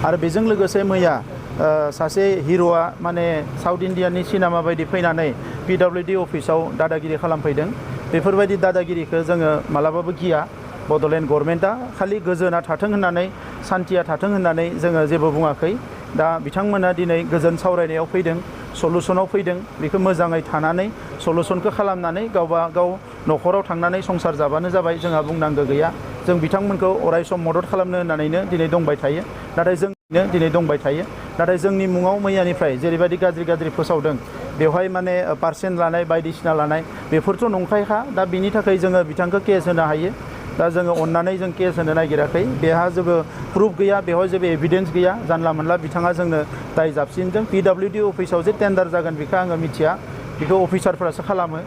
आरो बेजों लोगोसे मैया सासे हिर'आ माने साउथ इन्डियानि सिनेमा बायदि फैनानै PWD अफिसाव दादागिरि खालामफैदों बेफोरबायदि दादागिरिखौ जोङो मालाबाबो गिया बड'लेण्ड गभर्नमेन्टआ खालि गोजोना थाथों होननानै सान्थिया थाथों होननानै जोङो जेबो बुङाखै दा बिथांमोना दिनै गोजोन सावरायनायाव फैदों सलुसनाव फैदों बेखौ मोजाङै थानानै सलुसनखौ खालामनानै गावबा गाव न'खराव थांनानै संसार जाबानो जाबाय जोंहा बुंनांगौ गैया जों बिथांमोनखौ अरायसम मदद खालामनो होननानैनो दिनै दंबाय थायो नाथाय जोंनो दिनै दंबाय थायो नाथाय जोंनि मुङाव मैयानिफ्राय जेरैबायदि गाज्रि फोसावदों बेवहाय माने पार्सेन्ट लानाय बायदिसिना लानाय बेफोरथ' नंखायखा दा बिनि थाखाय जोङो बिथांखौ केस होनो हायो दा जोङो अननानै जों केस होनो नागिराखै बेहा जेबो प्रुफ गैया बेवहाय जेबो एभिडेन्स गैया जानला मोनला बिथाङा जोंनो दाय जाबसिनदों PWD अफिसाव जे टेन्डार जागोन बेखौ आङो मिथिया बेखौ अफिसारफोरासो खालामो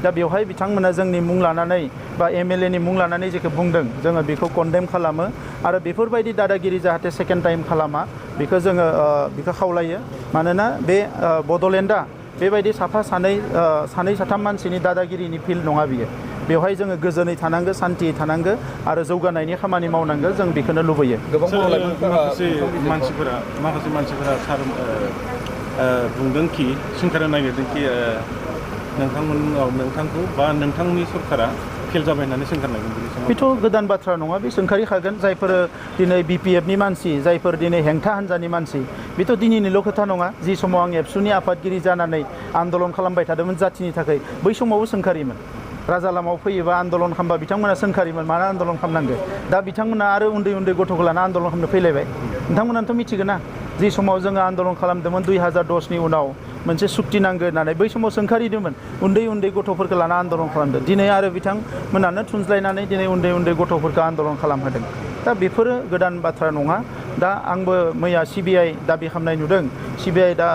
दा बेवहाय बिथांमोना जोंनि मुं लानानै बा MLA नि मुं लानानै जेखौ बुंदों जोङो बेखौ कन्डेम खालामो आरो बेफोरबायदि दादागिरि जाहाथे सेकेन्ड टाइम खालामा बेखौ जोङो बेखौ खावलायो मानोना बे बड'लेण्डआ बेबायदि साफा सानै साथाम मानसिनि दादागिरिनि फिल्ड नङा बियो बेवहाय जोङो गोजोनै थानांगौ सान्थियै थानांगौ आरो जौगानायनि खामानि मावनांगौ जों बेखौनो लुबैयो गोबां माखासे मानसिफोरा सार बुंदों कि सोंखारनो नागिरदों कि नोंथांखौ बा नोंथांनि सरकारा फेल जाबाय होननानै सोंखारनांगोन बेथ' गोदान बाथ्रा नङा बे सोंखारिखागोन जायफोर दिनै BPF नि मानसि जायफोर दिनै हेंथा हान्जानि मानसि बेथ' दिनैनिल' खोथा नङा जि समाव आं एबसुनि आफादगिरि जानानै आन्दलन खालामबाय थादोंमोन जाथिनि थाखाय बै समावबो सोंखारिमोन राजा लामायाव फैयोबा आन्दलन खालामबा बिथांमोना सोंखारिमोन मानो आन्दलन खालामनांगौ दा बिथांमोना आरो उन्दै गथ'खौ लाना आन्दलन खालामनो फैलायबाय नोंथांमोनाथ' मिथिगोन ना जि समाव जोङो आन्दलन खालामदोंमोन 2010 नि उनाव मोनसे सुक्ति नांगौ होननानै बै समाव सोंखारिदोंमोन उन्दै गथ'फोरखौ लाना आन्दलन खालामदों दिनै आरो बिथांमोनानो थुनज्लायनानै दिनै उन्दै गथ'फोरखौ आन्दलन खालामहोदों दा बेफोरो गोदान बाथ्रा नङा दा आंबो मैया CBI दाबि खालामनाय नुदों CBI दा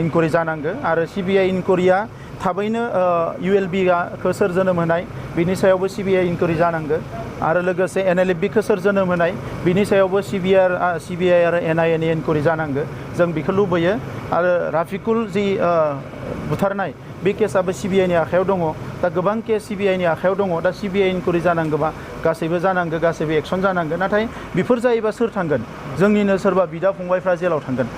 इनकुवारि जानांगौ आरो CBI इनकुवारिया थाबैनो ULB-खौ सोर जोनोम होनाय बिनि सायावबो CBI इनकुवारि जानांगौ आरो लोगोसे NLFB-खौ सोर जोनोम होनाय बिनि सायावबो CBI आरो NIA नि इनकुवारि जानांगौ जों बेखौ लुबैयो आरो राफिकुल जि बुथारनाय बे केसाबो CBI नि आखायाव दङ दा गोबां केस CBI नि आखायाव दङ दा CBI इनकुवारि जानांगौबा गासैबो जानांगौ गासैबो एक्सन जानांगौ नाथाय बेफोर जायोबा सोर थांगोन जोंनिनो सोरबा बिदा फंबायफ्रा जेलाव थांगोन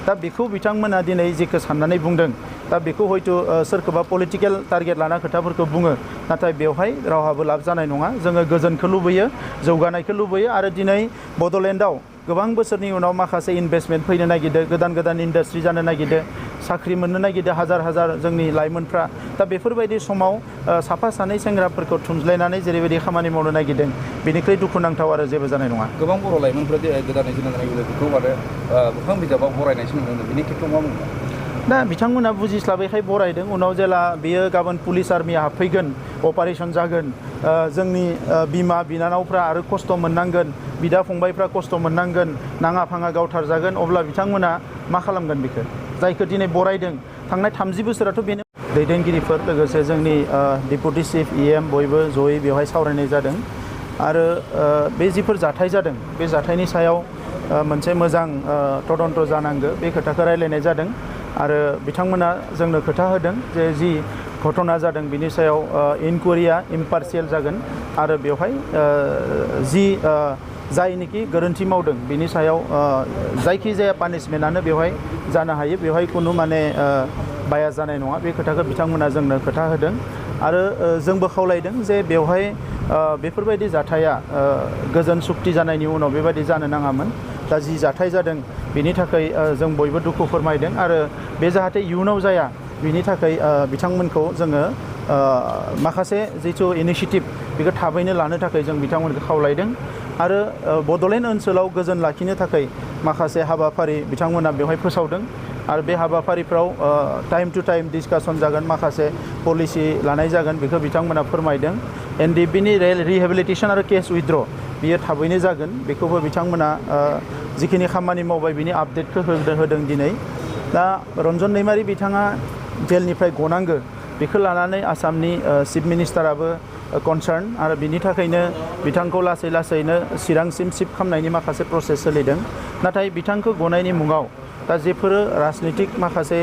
दा बेखौ बिथांमोना दिनै जेखौ साननानै बुंदों दा बेखौ हयथ' सोरखौबा पलिटिकेल टारगेट लाना खोथाफोरखौ बुङो नाथाय बेवहाय रावहाबो लाब जानाय नङा जोङो गोजोनखौ लुबैयो जौगानायखौ लुबैयो आरो दिनै बड'लेण्डआव गोबां बोसोरनि उनाव माखासे इनभेस्टमेन्ट फैनो नागिरदों गोदान इन्डास्ट्रि जानो नागिरदों साख्रि मोननो नागिरदों हाजार जोंनि लाइमोनफ्रा दा बेफोरबायदि समाव साफा सानै सेंग्राफोरखौ थुनज्लायनानै जेरैबायदि खामानि मावनो नागिरदों बेनिख्रुइ दुखुनांथाव आरो जेबो जानाय नङा गोबां बर' लाइमोनफोरा गोदानै जोनोम जानाय बेखौ आरो मोखां बिजाबाव बरायनायसो नुनो मोनो बेनि खेथ्रआव मा बुङो दा बिथांमोना बुजिस्लाबैखाय बरायदों उनाव जेला बेयो गाबोन पुलिस आर्मिया हाबफैगोन अपारेशन जागोन जोंनि बिमा बिनानावफ्रा आरो खस्थ' मोननांगोन बिदा फंबायफ्रा खस्थ' मोननांगोन नाङा फाङा गावथारजागोन अब्ला बिथांमोना मा खालामगोन बेखौ जायखौ दिनै बरायदों थांनाय 30 बोसोराथ' बेनो दैदेनगिरिफोर लोगोसे जोंनि डेपुटि चिफ EM बयबो जयै बेवहाय सावरायनाय जादों आरो बे जिफोर जाथाय जादों बे जाथायनि सायाव मोनसे मोजां तदन्त जानांगौ बे खोथाखौ रायलायनाय जादों आरो बिथांमोना जोंनो खोथा होदों जे जि घटना जादों बिनि सायाव इनकुवारिया इम्पार्शियेल जागोन आरो बेवहाय जि जायनिखि गोरोन्थि मावदों बिनि सायाव जायखिजाया पानिशमेन्टआनो बेवहाय जानो हायो बेवहाय खुनु माने बाया जानाय नङा बे खोथाखौ बिथांमोना जोंनो खोथा होदों आरो जोंबो खावलायदों जे बेवहाय बेफोरबायदि जाथाया गोजोन सुक्ति जानायनि उनाव बेबायदि जानो नाङामोन दा जि जाथाय जादों बिनि थाखाय जों बयबो दुखु फोरमायदों आरो बे जाहाथे इयुनाव जाया बिनि थाखाय बिथांमोनखौ जोङो माखासे जिथु इनिशिएटिभ बेखौ थाबैनो लानो थाखाय जों बिथांमोनखौ खावलायदों आरो बड'लेण्ड ओनसोलाव गोजोन लाखिनो थाखाय माखासे हाबाफारि बिथांमोना बेवहाय फोसावदों आरो बे हाबाफारिफ्राव टाइम टु टाइम डिसकासन जागोन माखासे पलिसि लानाय जागोन बेखौ बिथांमोना फोरमायदों NDP नि रिहेबिलिटेसन आरो केस उइथड्र बियो थाबैनो जागोन बेखौबो बिथांमोना जिखिनि खामानि मावबाय बिनि आपडेटखौ होदों दिनै दा रन्जन दैमारि बिथाङा जेलनिफ्राय गनांगौ बेखौ लानानै आसामनि चिफ मिनिस्टाराबो कनसार्न आरो बिनि थाखायनो बिथांखौ लासैनो चिरांसिम शिफ्ट खालामनायनि माखासे प्रसेस सोलिदों नाथाय बिथांखौ गनायनि मुङाव दा जेफोरो राजनितिक माखासे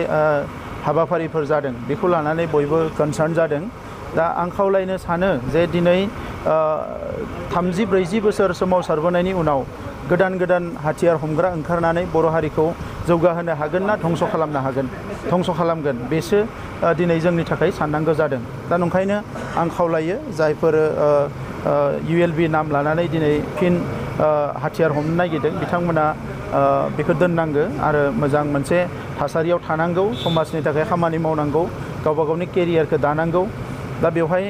हाबाफारिफोर जादों बेखौ लानानै बयबो कनसार्न जादों दा आं खावलायनो सानो जे दिनै 30-40 बोसोर सोमावसारबोनायनि उनाव गोदान गोदान हाथियार हमग्रा ओंखारनानै बर' हारिखौ जौगाहोनो हागोन ना धंस' खालामनो हागोन धंस' खालामगोन बेसो दिनै जोंनि थाखाय साननांगौ जादों दा नंखायनो आं खावलायो जायफोर ULB नाम लानानै दिनै फिन हाथियार हमनो नागिरदों बिथांमोना बेखौ दोननांगौ आरो मोजां मोनसे थासारियाव थानांगौ समाजनि थाखाय खामानि मावनांगौ गावबा गावनि केरियारखौ दानांगौ दा बेवहाय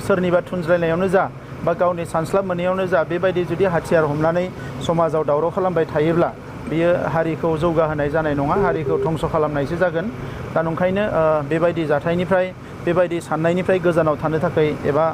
सोरनिबा थुनज्लायनायावनो जा बा गावनि सानस्लाब मोनैयावनो जा बेबायदि जुदि हाथियार हमनानै समाजाव दावराव खालामबाय थायोब्ला बियो हारिखौ जौगाहोनाय जानाय नङा हारिखौ धंस' खालामनायसो जागोन दा नंखायनो बेबायदि जाथायनिफ्राय बेबायदि साननायनिफ्राय गोजानाव थानो थाखाय एबा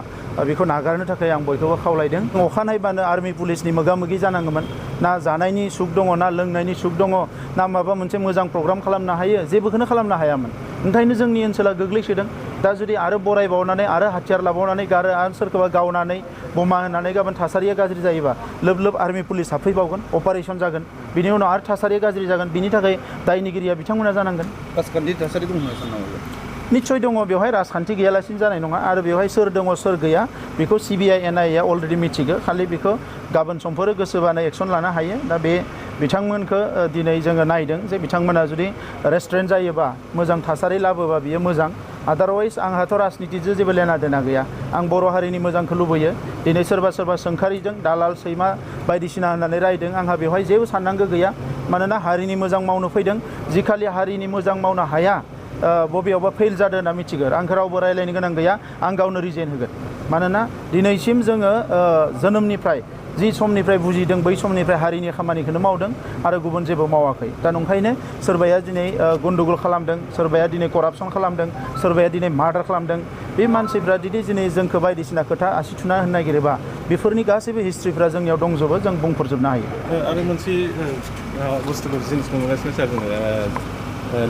बेखौ नागारनो थाखाय आं बयखौबो खावलायदों अखानायबानो आर्मि पुलिसनि मोगा मोगि जानाङोमोन ना जानायनि सुख दङ ना लोंनायनि सुख दङ ना माबा मोनसे मोजां प्रग्राम खालामनो हायो जेबोखौनो खालामनो हायामोन ओंखायनो जोंनि ओनसोला गोग्लैसोदों दा जुदि आरो बरायबावनानै आरो हाथियार लाबावनानै गारो आरो सोरखौबा गावनानै बमा होनानै गाबोन थासारिया गाज्रि जायोबा लोब लोब आर्मि पुलिस हाबफैबावगोन अपारेसन जागोन बिनि उनाव आरो थासारिया गाज्रि जागोन बिनि थाखाय दायनिगिरिया बिथांमोना जानांगोन राजखान्थि थासारि दं होनना साननांगौ निश्चय दङ बेवहाय राजखान्थि गैयालासिनो जानाय नङा आरो बेवहाय सोर दङ सोर गैया बेखौ CBI NIA अलरेडि मिथिगौ खालि बेखौ गाबोन समफोर गोसोबानो एक्सन लानो हायो दा बे बिथांमोनखौ दिनै जोङो नायदों जे बिथांमोना जुदि रेस्टुरेन्ट जायोबा मोजां थासारि लाबोबा बियो मोजां आदारवाइज आंहाथ' राजनितिजों जेबो लेना देना गैया आं बर' हारिनि मोजांखौ लुबैयो दिनै सोरबा सोरबा सोंखारिदों दालाल सैमा बायदिसिना होननानै रायदों आंहा बेवहाय जेबो साननांगौ गैया मानोना हारिनि मोजां मावनो फैदों जिखालि हारिनि मोजां मावनो हाया बबेयावबा फेल जादों होनना मिथिगोन आंखौ रावबो रायलायनो गोनां गैया आं गावनो रिजेन होगोन मानोना दिनैसिम जोङो जोनोमनिफ्राय जि समनिफ्राय बुजिदों बै समनिफ्राय हारिनि खामानिखौनो मावदों आरो गुबुन जेबो मावाखै दा नंखायनो सोरबाया दिनै गन्डगोल खालामदों सोरबाया दिनै करापसन खालामदों सोरबाया दिनै मार्डार खालामदों बे मानसिफ्रा दिनै जोंखौ बायदिसिना खोथा आसि थुना होनो नागिरोबा बेफोरनि गासैबो हिस्ट्रिफ्रा जोंनियाव दंजोबो जों बुंफोरजोबनो हायो आरो मोनसे बुस्थुफोर जिनिस नुगासिनो सार जोङो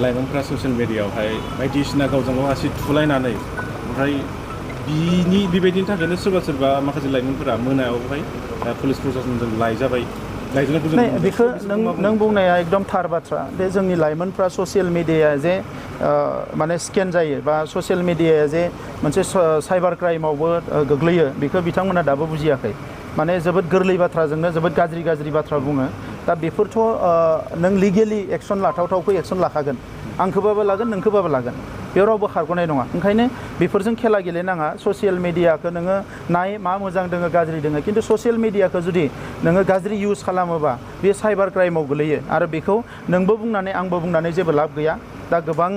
लाइमोनफ्रा ससियेल मिडियायावहाय बायदिसिना गावजों गाव आसि थुलायनानै ओमफ्राय बेबायदिनि थाखायनो सोरबा माखासे लाइमोनफोरा मोनायावहाय पुलिस प्रशासनजों लायजाबाय बेखौ नों बुंनाया एकदम थार बाथ्रा बे जोंनि लाइमोनफ्रा ससियेल मिडियाया जे माने स्केन जायो बा ससियेल मिडियाया जे मोनसे साइबार क्राइमावबो गोग्लैयो बेखौ बिथांमोना दाबो बुजियाखै माने जोबोद गोरलै बाथ्राजोंनो जोबोद गाज्रि बाथ्रा बुङो दा बेफोरथ' नों लिगेलि एक्सन लाथावथावखौ एक्सन लाखागोन आंखौबाबो लागोन नोंखौबाबो लागोन बेयाव रावबो खारग'नाय नङा ओंखायनो बेफोरजों खेला गेलेनाङा ससियेल मिडियाखौ नोङो नाय मा मोजां दोङो गाज्रि दोङो खिन्थु ससियेल मिडियाखौ जुदि नोङो गाज्रि इउज खालामोबा बे साइबार क्राइमाव गोलैयो आरो बेखौ नोंबो बुंनानै आंबो बुंनानै जेबो लाब गैया दा गोबां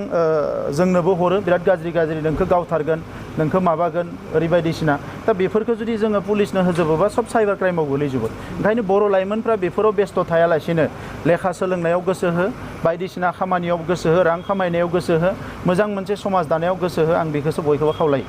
जोंनोबो हरो बिराद गाज्रि नोंखौ गावथारगोन नोंखौ माबागोन ओरैबायदिसिना दा बेफोरखौ जुदि जोङो पुलिसनो होजोबोबा सब साइबार क्राइमाव गोलैजोबो ओंखायनो बर' लाइमोनफ्रा बेफोराव बेस्थ' थायालासिनो लेखा सोलोंनायाव गोसो हो बायदिसिना खामानियाव गोसो हो रां खामायनायाव गोसो हो मोजां मोनसे समाज दानायाव गोसो हो आं बेखौसो बयखौबो खावलायो